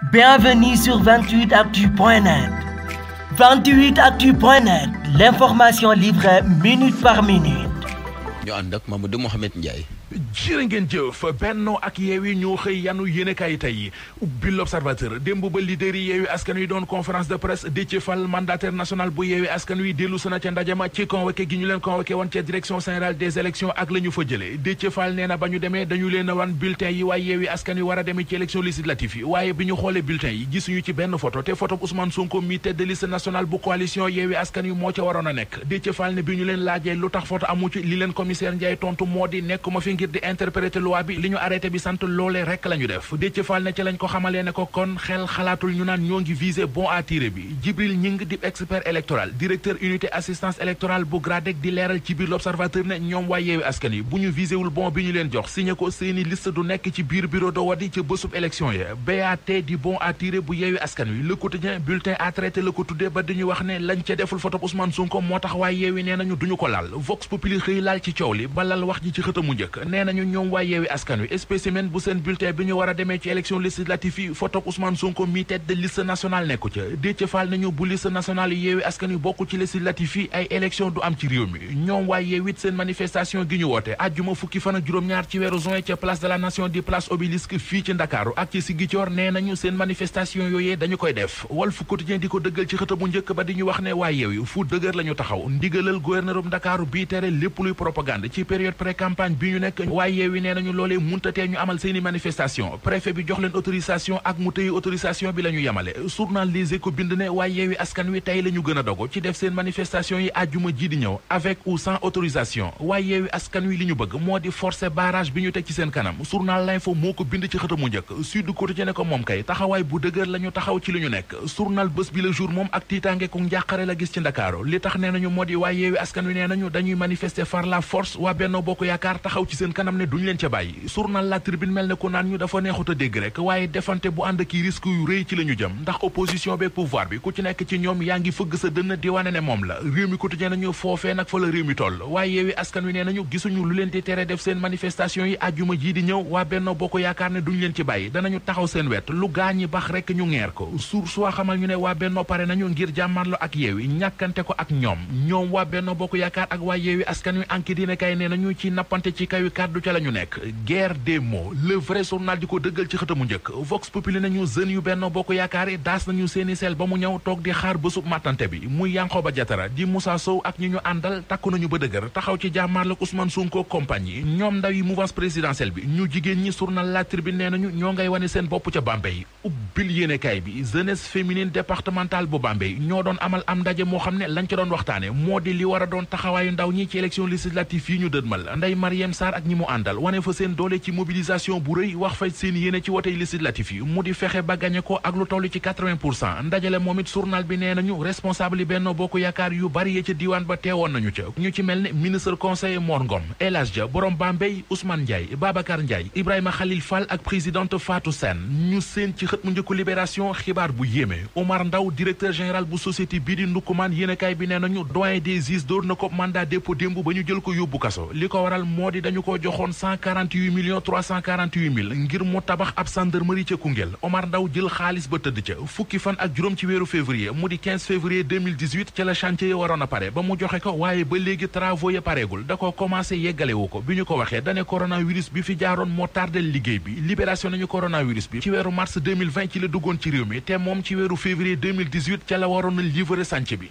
Bienvenue sur 28actu.net. 28actu.net, l'information livrée minute par minute. ñu ànd ak Mamadou Mouhamed Ndiaye. jërë ngeen jëf Benno ak Yewwi ñoo xëy yanu yéenekaay tey ubbi L'Observateur démb ba leader yi Yewwi Askan Wi doon conférence de presse Déthié Fall mandataire national bu Yewwi Askan Wi dellu sana ca ndajama ci convoqué gi ñu leen convoqué woon ca direction générale des élections ak la ñu fa jëlee Déthié Fall nee na ba ñu demee dañu leen a wan bulletin yi waaye Yewwi Askan Wi war a demee ci élection législative yi waaye bi ñu xoolee bulletin yi gisuñu ci benn photo te photo Ousmane Sonko mi tête de liste nationale bu coalition Yewwi Askan Wi moo ca waroon a nekk Déthié Fall ne bi ñu leen laajee lu tax photo amu ci li leen commissaire Ndiaye tontu moo di nekkuma fi ngir di interpréter loi bi li ñu arrêté bi sant loolee rekk la ñu def Déthié Fall ne ci lañ ko xamalee ne ko kon xel xalaatul ñu naan ñoo ngi visé bon à tirer bi Djibril Ñing di expert électoral directeur unité assistance électorale bu GRADEC di leeral ci biir L'Observateur ne ñoom waa Yewwi Askan Wi bu ñu visé wul bon bi ñu leen jox signé ko seeni liste du nekk ci biir bureau de vote yi ca bësub élection ya BAT di bon à tirer bu Yewwi Askan Wi Le Quotidien bulletin à traiter la ko tuddee ba dañuy wax ne lañ ca deful photo Ousmane Sonko moo tax waa Yewwi nee nañu duñu ko laal Vox Populi xëy laal ci coow li balal wax ji ci xëtamu njëkk nee nañu ñoom waa Yewwi Askan Wi spécimen bu seen bulletin bi ñu war a demee ci élection législative yi photo Ousmane Sonko mi tête de liste nationale nekku ca Déthié Fall nañu bu liste nationale yi Yewwi Askan Wi bokk ci législative yi ay élection du am ci réew mi ñoom waa Yewwi seen manifestation gi ñu woote àjjuma fukki fan ak juróom-ñaar ci weeru juin ca place de la nation di place Obélisque fii ci Ndakaaru ak ci Ziguinchor nee nañu seen manifestation yooyee dañu koy def Walf Quotidien di ko dëggal ci xëtamu njëkk ba di ñu wax ne waa Yewwi fu dëgër la ñu taxaw ndigalal gouverneur Ndakaaru bii tere lépp luy propagande ci période pré-campagne bi ñu nekk waa Yewwi nee nañu loolee muntatee ñu amal seeni manifestation préfet bi jox leen autorisation ak mu tëye autorisation bi la ñu yemale journal Les Échos bind ne waaye Yewwi Askan Wi tey la ñu gën a dogu ci def seen manifestation yi àjjuma ji di ñëw avec ou sans autorisation waaye Yewwi Askan Wi li ñu bëgg moo di forcer barrage bi ñu teg ci seen kanam journal L'Info moo ko bind ci xëtamu njëkk Sud Quotidien ne ko moom kay taxawaay bu dëgër la ñu taxaw ci li ñu nekk journal Bës Bi Le Jour moom ak tiitaange ku njàqare la gis ci Ndakaaru li tax nee nañu moo di waaye Yewwi Askan Wi nee nañu dañuy manifester par la force waa Benno Bokk Yaakaar taxaw ci seen kanam ne duñu leen ca bàyyi journal La Tribune mel ne ku naan ñu dafa neexut a dégg rek waaye defante bu ànd ki risque yu rëy ci la ñu jëm ndax opposition beeg pouvoir bi ku ci nekk ci ñoom yaa ngi fëgg sa dënn di wane ne moom la réew mi quotidien nañu foofee nag fa la réew mi toll waaye Yewwi Askan Wi nee nañu gisuñu lu leen di tere def seen manifestation yi àjjuma ji di ñëw waa Benno Bokk Yaakaar ne duñu leen ci bàyyi danañu taxaw seen wet lu gaañi bax rek ñu ngeer ko source waa xamal ñu ne waa Benno pare nañu ngir jàmmarlo ak Yewwi ñàkkante ko ak ñoom waa Benno Bokk Yaakaar ak waa Yewwi Askan Wi enquête dina kay nee nañu ci nappante ci kaw kàddu ca la ñu nekk guerre des mots le vrai journal di ko dëggal ci xëtamu njëkk Vox Populi nañu jeunes yu Benno Bokk Yaakaar yi daas nañu seeni sel ba mu ñëw toog di xaar bésub màttante bi muy Yankhoba Diattara di Moussa Sow ak ñi ñu àndal takku nañu ba dëgër taxaw ci jàmmaarlak Ousmane Sonko compagnie ñoom ndaw yi mouvance présidentielle bi ñu jigéen ñi journal La Tribune nee nañu ñoo ngay wane seen bopp ca Bambey ubbil yéenekaay bi jeunesse féminine départementale bu Bambey ñoo doon amal am ndaje moo xam ne lañ ca doon waxtaane moo di li war a doon taxawaayu ndaw ñi ci élection législative yi ñu dëdmal Ndeye Marième Sarr ak ñi mu àndal wane fa seen doole ci mobilisation bu rëy wax fa seen yéene ci wotey législatif yi mu di fexe ba gañe ko ak lu toll ci 80% ndajale moom it journal bi nee nañu responsable yi Benno Bokk Yaakaar yu bari ya ca diiwaan ba teewoon nañu ca ñu ci mel ne ministre conseiller Mor Ngom El Hadj Dia borom Bambey Ousmane Ndiaye Babacar Ndiaye Ibrahima Khalil Fall ak présidente Fatou Sène ñu seen ci xët mu njëkku Libération xibaar bu yéeme Omar Ndaw directeur général bu société bii di Ndoukoumane yéenekaay bi nee nañu doyen des juges door na ko mandat dépôt démb ba ñu jël ko yóbbu kaso li ko waral moo di dañu ko joxoon 148,348,000 ngir mu tabax ab gendarmerie ca Koungheul Omar Ndaw jël xaalis ba tëdd ca fukki fan ak juróom ci weeru février mu di 15 février 2018 ca la chantier ya waroon a pare ba mu joxe ko waaye ba léegi travaux ya pareegul da ko commencé yeggalewu ko bi ñu ko waxee dane coronavirus bi fi jaaroon moo tardel liggéey bi libération nañu coronavirus bi ci weeru mars 2020 ci la duggoon ci réew mi te moom ci weeru février 2018 ca la waroon a livrer chantier bi